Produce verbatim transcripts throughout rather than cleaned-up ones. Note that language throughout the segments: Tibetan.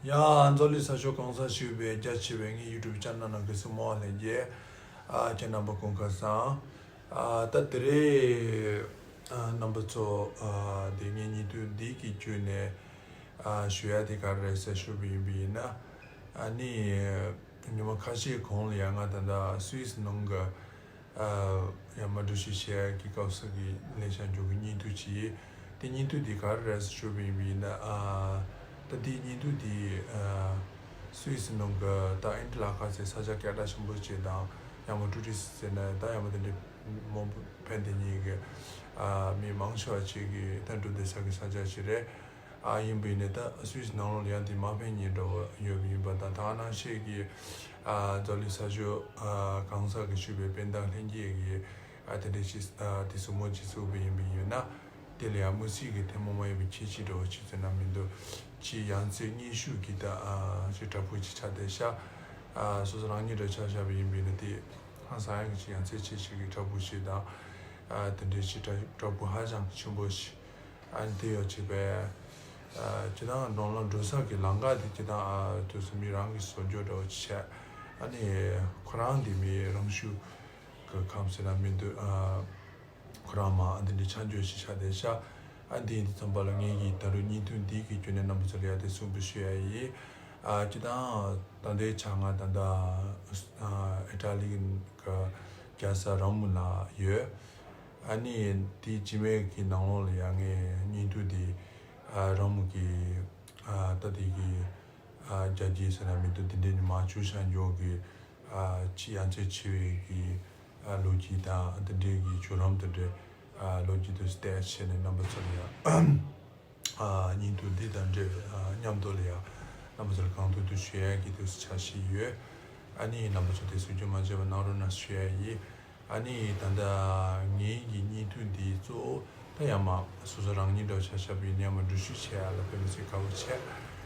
ཡ། མཛོད་ལི་ས་ཕྱོགས་གང་སར་བཞུགས་པའི་རྒྱ་ཆེ་བའི་ངའི་YouTube channel ནང་གི་སྲུང་མ་ལྷན་རྒྱས། ཨ། ཁྱེད་རྣམ་པ་སྐུ་ཁམས་བཟང་། ཨ། ད་དེ་རིང་། ཨ། རྣམ་པ་ཚོ། ཨ། དེ་ངའི་བརྙན་ཐུང་འདི་གི་བརྒྱུད་ནས། ཨ། ཞུ་ཡ་དེ་ག་རེ་རེད་ཟེར་ཞུ་བ་ཡིན་པ་ཡིན་ན། ཨ་ནི། ཉི་མ་ཁ་ཤས་གོང་ལ་ཡང་ང་ད་ལྟ་སུད་སི་ནང་གི། ཨ། ཡར་མར་འགྲུལ་བཞུད་བྱེད་ཡ་གི་སྐབས་སུ་གི་ལེ་ཤ་འགྱོ་གི་བརྙན་ཐུང་ཅིག་ཡིན། དེ་བརྙན་ཐུང་དེ་ག་རེ་རེད་ཟེར་ཞུ་བ་ཡིན་པ་ཡིན་ན། ཨ། ད་དེ་བརྙན་ཐུང་དེ། ཨ། སུད་སི་ནང་གི་ད་ཨིན་ཏི་ལ་ཁ་ཟེར་ས་ཆ་སྐད་གྲགས་ཆེན་པོ་ཅིག་དང་། ཡར་མར་ཊུ་རི་སི་ཊི་ཟེར་ན་ད་ཡར་མར་དེ་འདྲའི་མང་པོ་ཕན་བདེ་ཉིད་ཀྱི། ཨ། མི་མང་ཆེ་བ་ཅིག་གི་ད་འགྲོ་བསྡད་ས་གི་ས་ཆ་ཅིག་རེད། ཨ། ཡིན་པ་ཡིན་ནའི་ད་སུད་སི་ནང་ལོགས་ལ་ཡང་དེ་མ་ཕན་ཉེན་འདྲ་བོ་ཡོད་པ་ཡིན་པ་དང་། ད་ག་ནང་བཞིན་གྱི། ཨ། མཛོད་ལི་ས་ཕྱོགས། ཨ། གང་ས་གི་བཞུགས་པའི་སྤུན་ཟླ་ལྷན་རྒྱས་ཀྱི། ཨ། དེ་འདྲའི་ཅིག། ཨ། དེ་སྲུང་མ་ཅིག་བཙུགས་པ་ཡིན་པ་ཡིན་ན། དེ་ལ་ཡང་མི་སེར་གྱི་ཐེངས་མ་མ་ཡིན་པའི་ཁྱད་ཆོས་འདྲ་བོ་ཅིག་ཟེར་ན་མི་འདུག་ཅིག་ཡང་རྩེ་སྙན་ཞུ་གི་ད། ཨ། ཅིག་བྲག་ཕུག་ཅིག་ཆགས་བསྡད་ཤག་ཨ། སོ་སོ་རང་ཉིད་འདྲ་ཆ་བཞག་པ་ཡིན་པ་ཡིན་ན། དེ་ཧང་སང་ཡ་གི་ཅིག་ཡང་རྩེ་ཆེ་ཤོས་ཀྱི་བྲག་ཕུག་ཅིག་དང་། ཨ། དེ་འདྲའི་ཅིག་བྲག་བྲག་ཕུག་ཧ་ཅང་ཆེན་པོ་ཞིག་ཨ་ནི་དེ་ཡོད་ཅིག་པས། ཨ། སྤྱིར་བཏང་ནང་ལ་འགྲོ་ས་གི་ལམ་ཁ་དེ་སྤྱིར་བཏང་། ཨ། དུས་སུ་མི་རང་གིས་བཟོ་རྒྱུ་འདྲ་བོ་ཅིག་བྱས། ཨ་ནི་ཁོ་རང་དེ་མི་རང་ཤུགས་ཀྱི་ཁམས་ཟེར་ན་མི་འདུག་ཨ། ཁོ་རང་མ་འདི་འདྲའི་ཆ་འཇོག་ཞིག་ཆགས་བསྡད་ཤག་ཨ། འདི་ཡིན་དུས་ཙམ་པ་ལ་ངེད་ཀྱིས་ད་རུང་བརྙན་ཐུང་འདི་གི་བརྒྱུད་ནས་རྣམ་པ་ཚོ་ལ་ཡ་དེ་གསུང་འབུལ་ཞུ་ཡ་ཡིན། ཨ། སྤྱིར་བཏང་ད་ལྟའི་ཆར་ང་ད་ལྟ། ཨ། ཨི་ཊ་ལི་གི་རྒྱལ་ས་རོམ་ལ་ཡོད། ཨ་ནི་དེའི་ཇི་མེལ་གི་ནང་ལོགས་ལ་ཡ་ངས་བརྙན་ཐུང་དེ། ཨ། རོམ་གི། ཨ། ད་དེ་གི། ཨ། རྒྱལ་སྤྱི་ཟེར་ན་མི་འདུག་དེ་འདྲའི་ཉི་མ་བཅུ་ཤར་འཇོག་གི། ཨ། ཆེས་ཡ་མཚན་ཆེ་བའི་གི། ཨ། ལོ་རྒྱུས་དང་དེ་འདྲའི་གི་བྱུང་རིམ་དེ་འདྲའི། ཨ། ལོ་རྒྱུས་དེ་བལྟས་བྱས་ནས་རྣམ་པ་ཚོ་ལ་ཡ། ཨ། བརྙན་ཐུང་འདི་དང་འབྲེལ་བའི། ཨ། མཉམ་དུ་ལ་ཡ་རྣམ་པ་ཚོ་ལ་གང་ཐུབ་ཐུབ་ཞུ་ཡ་གི་དུས་སུ་འཆར་གཞི་ཡོད། ཨ་ནི་རྣམ་པ་ཚོ་དེ་སུན་གཙེར་མ་བྱས་པ་གནང་རོགས་གནང་ཞུ་ཡ་ཡིན། ཨ་ནི་ད་ལྟ་ངེད་ཀྱི་བརྙན་ཐུང་འདི་གཙོ་བོ་ད་ཡར་མར་སོ་སོ་རང་ཉིད་འདྲ་བོ་ཆ་བཞག་པ་ཡིན་ན་ཡར་མར་འགྲུལ་བཞུད་བྱེད་ཡ་ལ་དཔེ་མི་སྲིད་དགའ་པོ་བྱས།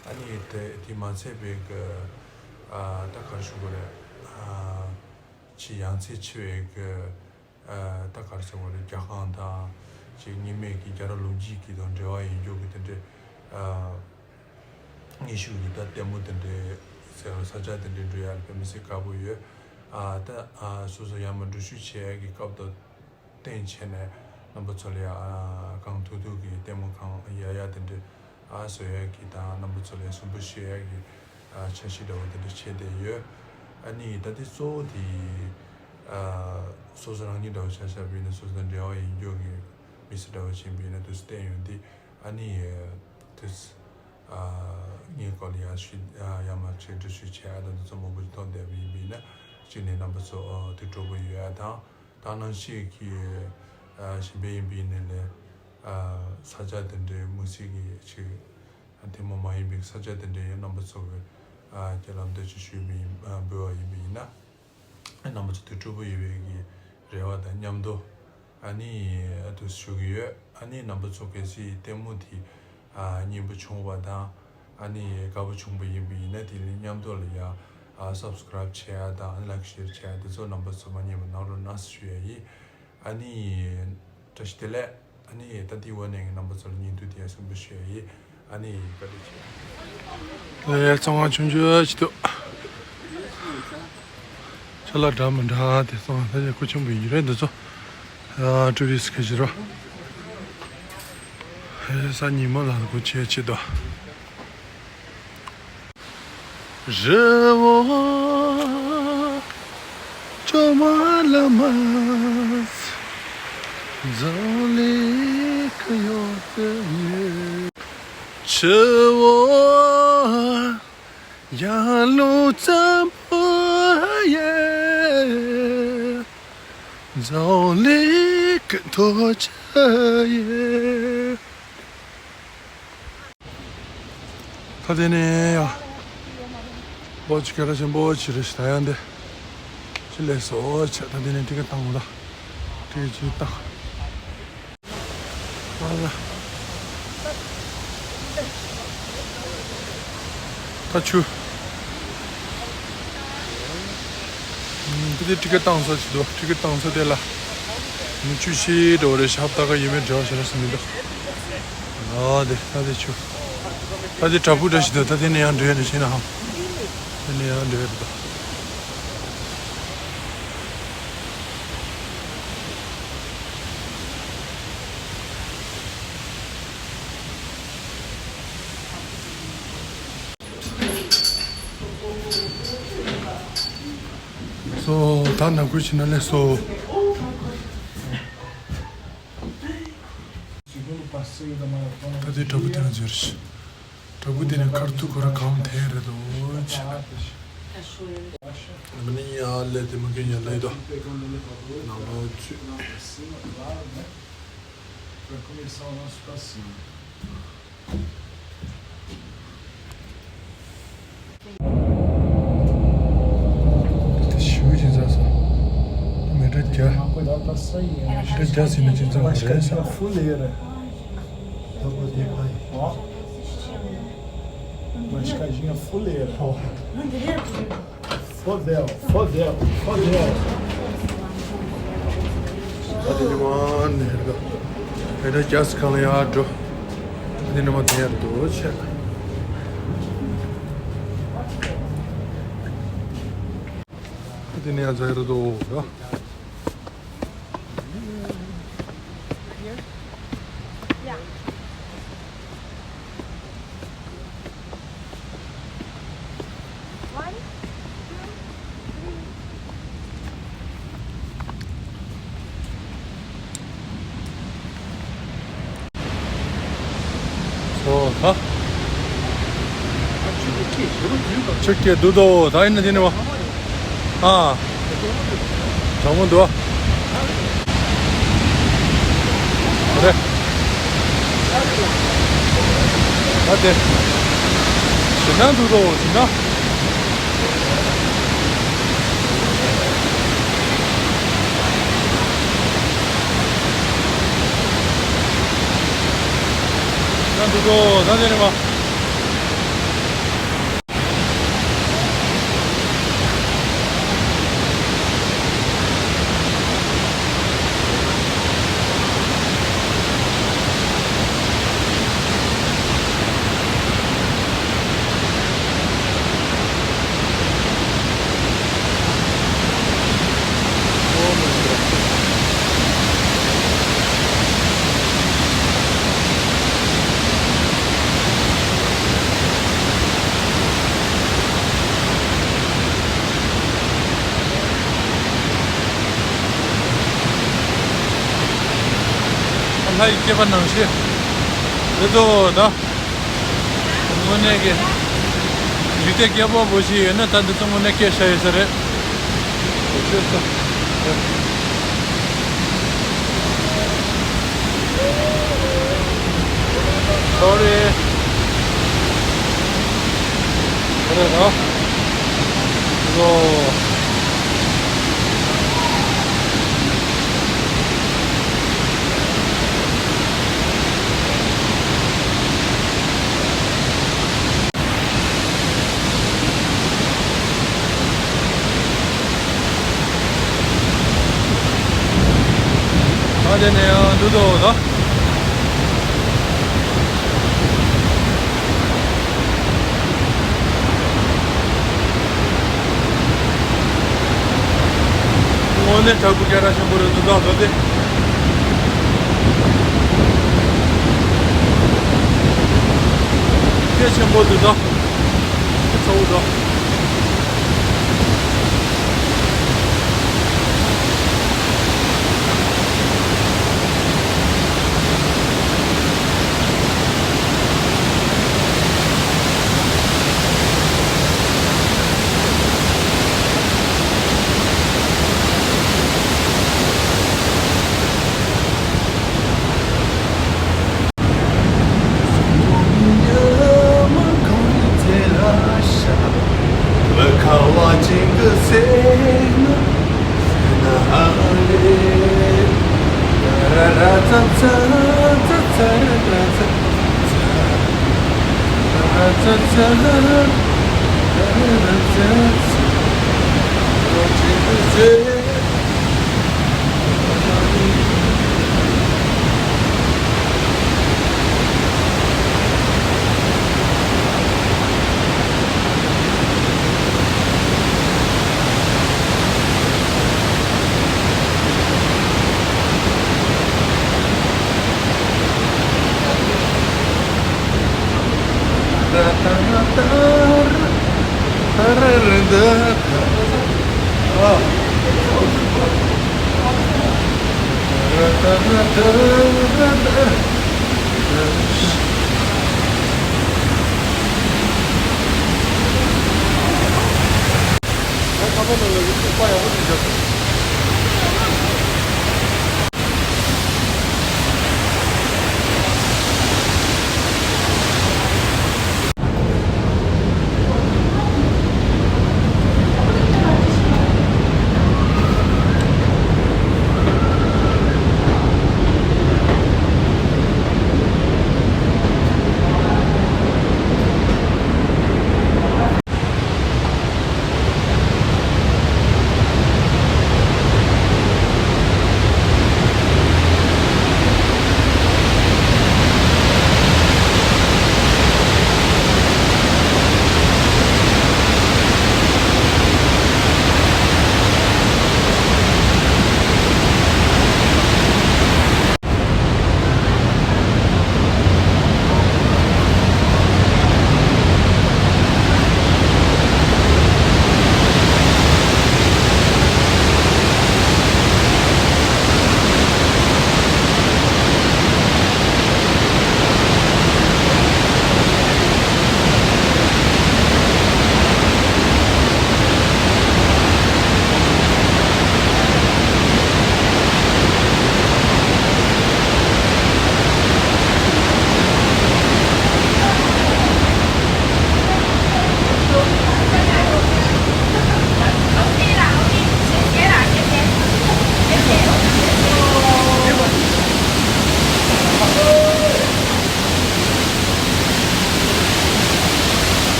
ཨ་ནི་དེ་དེ་མ་ཚད་པའི་གི། ཨ། ད་ག་རེ་ཞུ་དགོས་རེད། ཨ། ཆེས་ཡ་མཚན་ཆེ་བའི་གི། ཨ། ད་ག་རེ་ཟེར་དགོས་རེད། རྒྱ་སྒང་དང་ཅིག་རྙིང་མའི་གི་རྒྱལ་རབས་ལོ་རྒྱུས་ཀྱི་དང་འབྲེལ་བ་ཡོད་རྒྱུ་གི་དེ་འདྲའི། ཨ། སྙན་ཞུ་གི་ད་ལྟད་མོ་དེ་འདྲའི་ཟེར་བ། ས་ཆ་དེ་འདྲའི་འགྲོ་ཡ་ལ་དཔེ་མི་སྲིད་དགའ་པོ་ཡོད། ཨ། ད། ཨ། སོ་སོ་ཡར་མར་འགྲུལ་བཞུད་བྱེད་ཡ་གི་སྐབས་དང་བསྟུན་བྱས་ནས་རྣམ་པ་ཚོ་ལ་ཡ། ཨ། གང་ཐུབ་ཐུབ་ཀྱི་ལྟད་མོ་གང་ཡག་ཡག་དེ་འདྲ། ཨ། བཟོ་ཡ་གི་དང་རྣམ་པ་ཚོ་ལ་ཡ་སུན་པོ་ཞུ་ཡ་གི། ཨ། འཆར་གཞི་འདྲ་བོ་དེ་འདྲ་བྱས་བསྡད་ཡོད། ཨ་ནི་ད་ལྟའི་གཙོ་བོ་དེ། ཨ། སོ་སོ་རང་ཉིད་འདྲ་བོ་ཆ་བཞག་པ་ཡིན་ན། སོ་སོ་དང་འབྲེལ་བ་ཡོད་རྒྱུ་གི་མི་སེར་འདྲ་བོ་ཅིག་ཡིན་པ་ཡིན་ན། དུས་སུ་བསྟན་ཡོང་དུས། ཨ་ནི་དུས། ཨ། ངའི་སྐོར་ལ་ཡར་ཞུ། ཨ། ཡར་མར་ཅིག་འགྲུལ་བཞུད་བྱེད་ཡ་དང་དེ་ཚོ་མང་པོ་ཞིག་མཐོང་བསྡད་པ་ཡིན་པ་ཡིན་ན། གཅིག་ནས་རྣམ་པ་ཚོ། ཨ། དུས་སྤྲོ་པོ་ཡོད་ཡ་དང་། ད་ནང་བཞིན་གྱི། ཨ། གཞན་པ་ཡིན་པ་ཡིན་ནའི་ལས། ཨ། ས་ཆ་དེ་འདྲའི་མི་སེར་གྱི་ཅིག་ཐེངས་མ་མ་ཡིན་པའི་ས་ཆ་དེ་འདྲའི་རྣམ་པ་ཚོ་གི། ཨ། རྒྱ་ལམ་དུ་ཅིག་ཞུས་པ་ཡིན། ཨ། འབུལ་བ་ཡིན་པ་ཡིན་ན། རྣམ་པ་ཚོ་དུས་སྤྲོ་པོ་ཡོད་པའི་གི་རེ་བ་དང་མཉམ་དུ། ཨ་ནི་ཨ་དུ་ཞུ་གི་ཡོད། ཨ་ནི་རྣམ་པ་ཚོ་གལ་སྲིད་ལྟད་མོ་དེ། ཨ། སྙན་པོ་བྱུང་བ་དང་། ཨ་ནི་དགའ་པོ་བྱུང་བ་ཡིན་པ་ཡིན་ན། དེ་ནི་མཉམ་དུ་ལ་ཡ། ཨ། སབ་སི་ཀ་རབ་བྱེད་ཡ་དང་། ལའིཀ་ཤེར་བྱེད་ཡ་དེ་ཚོ་རྣམ་པ་ཚོ་མ་བསྙེལ་བ་གནང་རོགས་གནང་ཞུ་ཡ་ཡིན། ཨ་ནི་བཀྲ་ཤིས་བདེ་ལེགས། ཨ་ནི་ད་ལྟའི་བར་ནས་རྣམ་པ་ཚོ་ལ་བརྙན་ཐུང་དེ་ཡང་གསན་པ་ཞུ་ཡ་ཡིན། ཨ་ནི་བཀའ་དྲིན་ཆེ། ལས་ཚང་མ་ཆུང་ཆུང་ཅིག་འདུག་ཅ་ལག་འདྲ་མི་འདྲ་དེ་ཚང་མ་ད་ཅིག་སྐུ་ཆེན་པོ་ཡིན་རེད། འདི་ཚོ། ཨ། ཊུ་རི་སི་ཁ་ཤས་རོ། ཨེ། ས་ཉི་མ་ལ་སྒོ་ཕྱེ་ཆེད་དུ། རི་བོ་ཇོ་མ་ལ་མ། རྫོང་ལི་ཁ་ཡོད་དེ་ཡོད། ཆུ་བོ་ཡར་ལུང་ཙམ་པོ་ཡེ། རྫོང་ལི་ཁ་ཐོ་ཆ་ཡེ། ད་དེ་ནས་ཡ། བོད་ཀྱི་སྐད་གྲགས་ཆེན་པོ་ཅིག་རེད་ཤག་ད་ཡང་འདི་ཅི་ལས་སོ་ཆ། ད་དེ་ནས་ཊི་ཀེ་ཊི་བཏང་དགོས། ད་ཊི་ཀེ་ཊི་ཅིག་བཏང་། ཨ་ལ། ད་ཆུ། ཨུམ། དེ་དེ་ཊི་ཀེ་ཊི་བཏང་ས་ཅིག་འདུག་ཊི་ཀེ་ཊི་བཏང་ས་དེ་ལ། མི་ཆུ་ཤེལ་འདྲ་བོ་རེད་ཤག་ད་ག་ཡོད་མེད་འབྲེལ་བ་བྱེད་ར་སུ་མི་འདུག་ཨ་དེ་ད་དེ་ཆུ། ད་དེ་བྲག་ཕུག་འདྲ་ཞིག་འདུག་ད་དེ་ནས་ཡང་འགྲོ་ཡ་འདྲ་ཞིག་ན་ཧ། དེ་ནས་ཡང་འགྲོ་ཡ་རེད་ད། སོ། ད་ནང་ཁུལ་ཕྱིན་ན་ལས་སོ། ད་དེ་བྲག་ཕུག་དེ་ན་འཛུལ་རེད། བྲག་ཕུག་དེ་ནས་ཁར་ཐུག་ཁོ་ར་གང་དེ་རེད་དོ་ཆེ། ང་ནི་ཡ་ལས་དེ་མ་གན་ཡ་ལས་དོ། ནང་ལོགས་ཚུད། དེ་ཞུ་ཅི་ཟ་ས། མི་འདྲ་རྒྱ། མི་འདྲ་རྒྱ་ཟིན་ན་ཅི་ཟ་མ་རེད་ས། Fodeu, fodeu, fodeu. ཨ་དེ་ནི་མ་ནེར་ག་ཨེ་ད་ཅག་སི་ཁང་ལ་ཡར་འགྲོ། ཨ་དེ་ནི་མ་དེ་ཡར་འགྲོ་ཆེ། ཨ་དེ་ནི་ཡར་འཛེགས་རེད་འདུག་ག་ཨོ་ད། ཆུ་སྐྱེས་འདུག་དོ། ད་ཡིན་ན་དེ་ནི་བ། ཨ། གྲང་མོ་འདུག་ཨ། རེད། ད་དེ། ཞེད་སྣང་འདུག་དོ་ཞེད་སྣང་། ཞེད་སྣང་འདུག་དོ། ད་དེ་ནི་བ། ལྷ་ཡི་སྐྱེས་པ་ནང་བཞིན་རེད་དོ་ད། དངོས་གནས་ཀྱི་འཇིག་རྟེན་སྐྱོ་པོ་བོ་ཞིག་ཡོད་ན་ད་འདི་ཚོ་དངོས་གནས་སྐྱེ་ཤ་ཡོད་ས་རེད། Sorry. རེད་ར། ལོ། ཨ་དེ་ནས་ཡང་འདུག་དོ་ད། དངོས་གནས་བྲག་ཕུག་སྐད་གྲགས་ཆེན་པོ་རེད་འདུག་ད་ལོ་དེ། སྐད་ཆེན་པོ་འདུག་ད། ཁྱེད་ཚ་བོ་འདུག་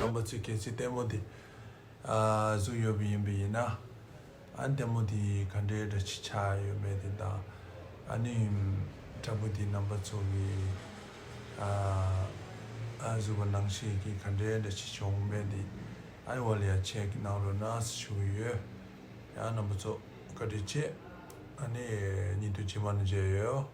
རྣམ་པ་ཚོས་གལ་སྲིད་ལྟད་མོ་འདི་ཨ་གཟིགས་ཡོད་པ་ཡིན་པ་ཡིན་ན། ཨ་ལྟད་མོ་དེ་ག་འདྲའི་འདྲ་ཅིག་ཆགས་ཡོད་མེད་དེ་དང་། ཨ་ནི་འཁྲབ་པོ་དེ་རྣམ་པ་ཚོ་གི་ཨ་ཨ་གཟིགས་པ་ནང་བཞིན་གྱི་ག་འདྲའི་འདྲ་ཅིག་བྱུང་མེད་དེ། ཨ་ནི་འོག་ལ་ཡ་ཆེག་གནང་རོགས་གནང་ཟེར་ཞུ་གི་ཡོད། ཡང་རྣམ་པ་ཚོ་བཀའ་དྲིན་ཆེ། ཨ་ནི་ཉིན་ཐོ་རྗེས་མ་ནས་མཇལ་ཡོད།